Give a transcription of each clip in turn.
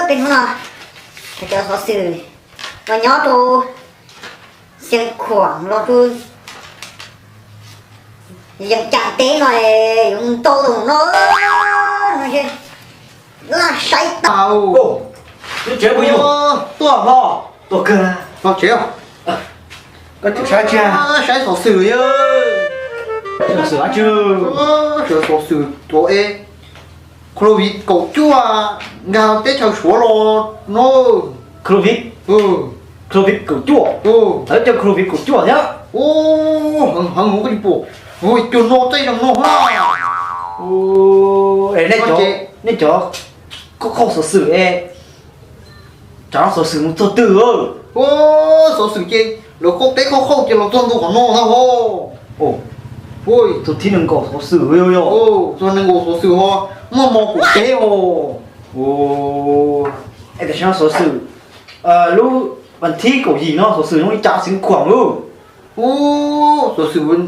Tej hnub no cov xov xwm uas nyob rau Xeev Khuam los rau Yees Cas teb no yuav mus tau tus no, laj saib tau. Tuaj tsev, tuaj kawg, koj tseem saib tsi? Saib xov xwm, xov xwm, xov xwm tuaj es, Covid kaum cuaj nkag teb chaws Suav los no. Covid, Covid kaum cuaj, lawv cov Covid kaum cuaj thiab. Heev heev, koj tsis pom, cuag no tej zoo no hab. Nej cov, nej cov qhoj xov xwm es, tsav xov xwm mus txog twg? Xov xwm ces lawv qhoj teb qhoj qhauj ces los txog ntua qhov no tag ho. Txog thib nees nkaum xov xwm, txog nees nkaum xov xwm ho, muaj mos kaum peb ho. Es tam sim no xov xwm lub vas thib kaum yim no xov xwm zoo li cas Xeev Khuam lauj? Xov xwm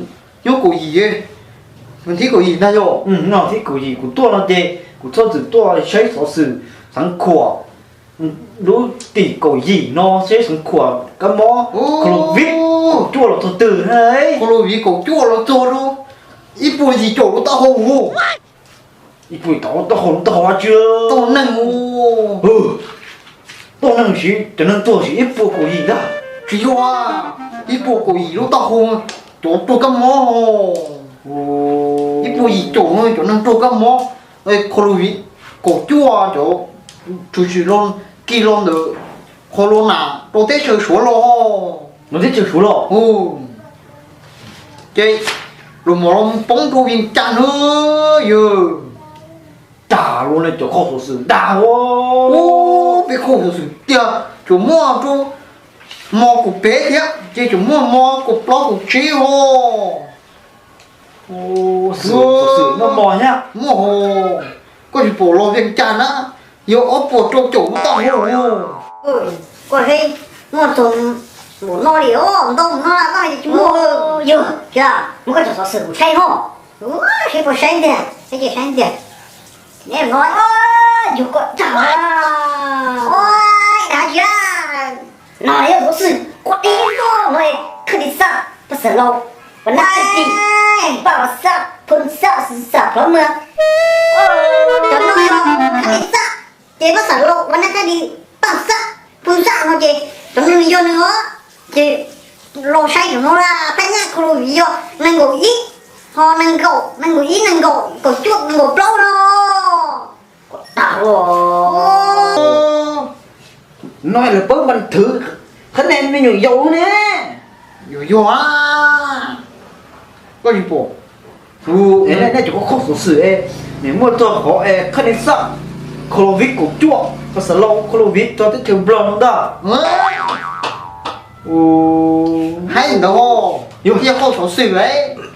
nyob kaum yim, vas thib kaum yim ntag yog. No thib kaum yim kuv tuaj no ces kuv txhob txwm tuaj saib xov xwm Xeev Khuam lub tim kaum yim no, saib Xeev Khuam kab mob Covid kaum cuaj los txog twg na. Covid kaum cuaj los txog rau ib puas yim caum lub taub hau. Ib puas yim caum lub taub hau, lub taub hau dab tsi? Tau neeg, tau neeg siv, cov neeg tuag siv ib puas kaum yim ntag. Tsis yog, ib puas kaum yim lub taub hau cov tuag kab mob. Ib puas yim caum cov neeg tuag kab mob Covid kaum cuaj cov tshwm sim los kis los ntawm qhov los nam rau teb chaws Suav los. Los teb chaws Suav los? Ces los mam los poob rau Vias Cas na yog. Dag los ne, cov qhov xov xwm dag. Peb qhov xov xwm tiag, tsuas muaj rau mos kaum peb thiab ces tsuas muaj mos kaum plaub kaum tsib ho. Xov xwm muaj mos thiab. Muaj ho. Koj tsis pom los Vias Cas na, yog ob puas rau caum lub taub hau. Koj he, muaj txog npaum no li os, ntau no koj tsis muaj. Yog, muab koj cov xov xwm kuv saib ho. Saib puas saib ntiag, saib ces saib ntiag. Neb no, yog koj dag. Ua, dag tsis, no yog xov xwm koj deb zog no, khab nis xaj paj xav laus, vas nab khab tis, paj vas xaj, phoo xaj, xwm xaj plhov maj. Cov no yog khab nis xaj, ces paj xav laus, vas nab khab tis, paj xaj, phoo xaj no ces cov no nws yog nws os. Ces los saib cov no, phab nyaj Covid yog nees nkaum ib, ho nees nkaum, nees nkaum ib, nees nkaum, kaum cuaj, nees nkaum plaub no. Koj dag los. No lawv pab npas thwv qhab nis me nyuam yaus ne. Yuav yog, koj tsis pom. Nej cov qhov xov xwm es, nws muaj txog qhov es khab nis xaj, Covid kaum cuaj, paj xav laus, Covid rau teb chaws Nplog no ntag. Haib ntawd, yog qhov xov xwm,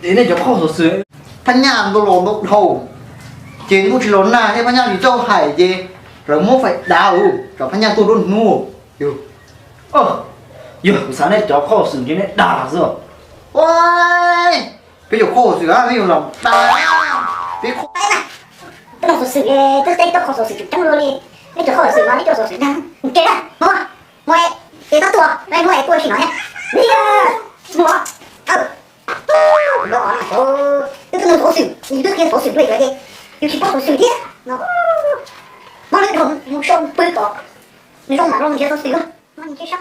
nej cov qhov xov xwm. Phab nyaj ntau los ntau dhau, ces ntuj tsis los nag thiab phab nyaj tsis txawj hais ces lawv muab fais dav, tsam phab nyaj tuaj nruab hnub. Yog, kuv xav nej cov qhov xov xwm ces nej dag xwb. Peb cov qhov xov xwm, peb yuav los dag, peb qhov xov xwm, twb teb tau qhov xov xwm tseem ceeb luaj li. Nej cov qhov xov xwm mas nej cov xov xwm dag, mus tsev na, mus, mus es tab tuaj, muab es tuaj tsis no thiab. Mus, twb tau xov xwm, yus twb qhia xov xwm dua lawm ces yus tsis paub xov xwm thiab no. Muab lwm dhau mus sau pw kom zoo mam los nrhiav xov xwm, muab nws tsis sab.